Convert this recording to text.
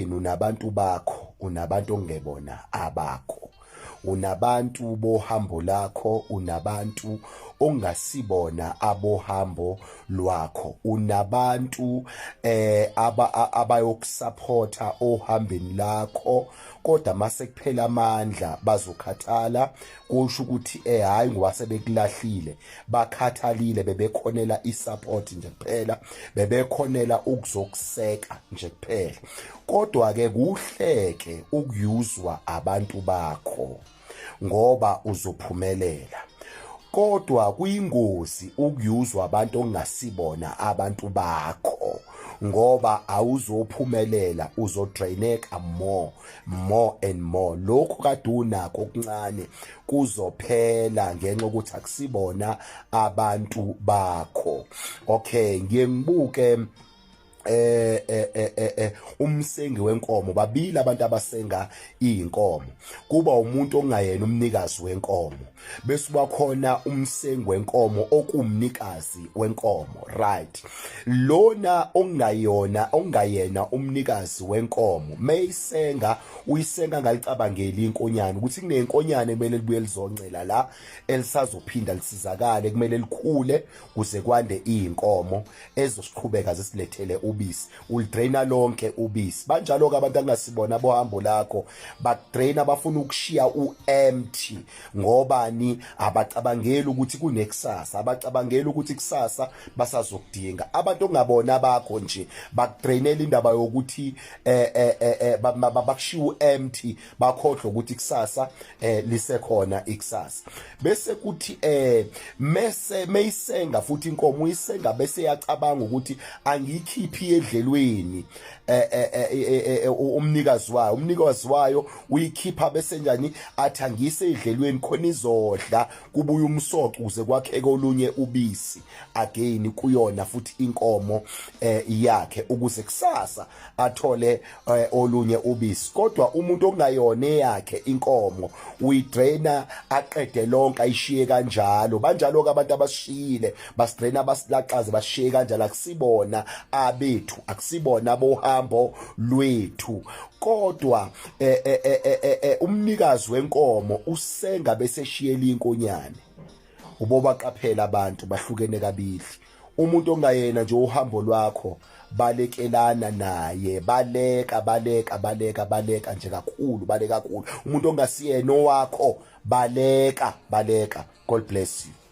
Unabantu bakho, unabantu okungebona abakho. Unabantu bohambo lakho, unabantu ongasibona abohambo lwakho. Unabantu eh abayokusupporta ohambeni lakho kodwa mase kuphela amandla bazokhathala kusho ukuthi eh hayi ngoba sebekulahlile bakhathalile bebekhonela isupport nje kuphela bebekhonela ukuzokuseka nje kuphela kodwa ke kuhleke ukuyuzwa abantu bakho ngoba uzophumelela kodwa kuyingozi ukuyuzwa abantu ongasibona abantu bakho ngoba awuzophumelela uzodraineka more more and more lokhu kade unakho okuncane kuzophela ngenxa ukuthi akusibona abantu bakho. Okay, ngiye ngibuke eh eh eh, eh, eh umsengi wenkomo. Babili abantu abasenga izinkomo, kuba umuntu ongayena umnikazi wenkomo, bese uba khona umsengi wenkomo okumnikazi wenkomo. Right, lona ongayona ongayena umnikazi wenkomo mayisenga uyisenga ngalicabangeli inkonyane ukuthi kunenkonyane kumele libuye lizoncela la elisazophinda lisizakale, kumele likhule kuze kwande izinkomo ezosiqhubeka zisilethele ubisi. Ulidraina lonke ubisi. Banjalo ke abantu angasibona bohambo lakho, bakudraina, bafuna ukushiya uempty. Ngobani? Abacabangeli ukuthi kunekusasa, abacabangeli ukuthi kusasa basazokudinga. Abantu ongabona abakho nje bakudrainela indaba yokuthi bakushiya uempty, bakhohlwa ukuthi kusasa lisekhona ikusasa. Bese kuthi mese meyisenga futhi inkomo uyisenga bese yacabanga ukuthi angiyikhiphi edlelweni. Umnikazi wayo uyikhipha bese njani athi angiyise edlelweni khona izodla kubuye umsoco ukuze kwakheke olunye ubisi again kuyona futhi inkomo yakhe ukuze kusasa athole olunye ubisi. Kodwa umuntu okungayona eyakhe inkomo uyidraina aqede lonke, ayishiye kanjalo. Banjalo ke abantu abasishiyile, basidraina, basilaxaze, bashiye kanjalo. Akusibona abethu, akusibona bohambo lwethu. Kodwa umnikazi wenkomo usenga bese shiyela inkonyane. Ubobaqaphela, abantu bahlukene kabili. Umuntu ongayena nje uhambo lwakho, balekelana naye, baleka, baleka, baleka, baleka nje kakhulu, baleka kakhulu. Umuntu ongasiyena owakho, baleka, baleka. God bless you.